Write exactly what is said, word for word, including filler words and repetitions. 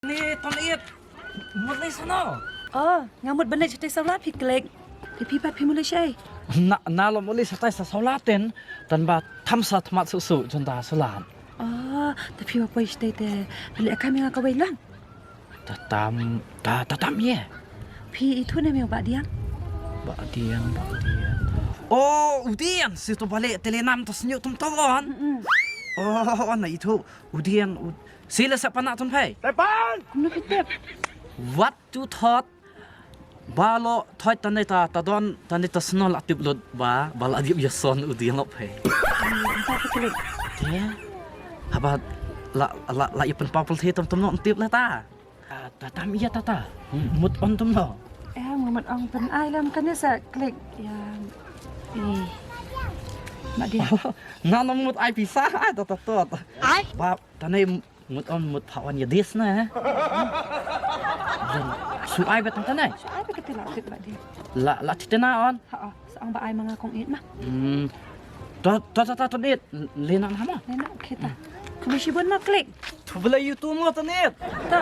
Ni ton it. Mut lei sano. Oh, nga mut ban leit shatai sawla phi Klik. Te phi pat phi mut leit shaei? Na, na lo mut leit shatai sa sawla ten, tang ba tam sa thmat suh suh jon ta sawla. Oh, te phi ba poi shatai te phi leh kam ïa nga kawei lang. Ta tam, ta, ta tam ïa. Phi ithuh ne em ïa u Bah Diang? Bah Diang, Bah Diang. Oh, u Diang, si to ba leh te leh nam ta sñiuh tum to on. Mm-mm. Oh, na ithuh, u Diang, u, si leh sa pana ton phai. Kumno phi tip? Wat tu thot. Ba lo thot tang ne ta, ta don, tang ne ta sno la tip lut ba, ba la dip ïa son u Diang lo phai. Kumno phi tip? Te, haba la, la, la ïa pynpaw pynthei tam tam no tip la ta. Ah, ta tam ïa ta ta. Hmm, mut on tum no. Eh, nga mut ong pyn ai lem kane sa Klik. Ïa. Eh. Bah Diang. Na no mut ai pisa, ai ta ta tot. Ai? Ba, tang ne mut on mut pha on ïa dis na, eh. Jan, su ai ba tang tang ne. Su ai ba kata la tip Bah Diang. La, la tip na on. Ha, oh, sa ong ba ai ma nga kong it ma. Hmm. To, to, to, to, to dit. Lena na ma. Lena, okay ta. Khublei shibun ma Klik. To bela yu tu mo to nit. Ta.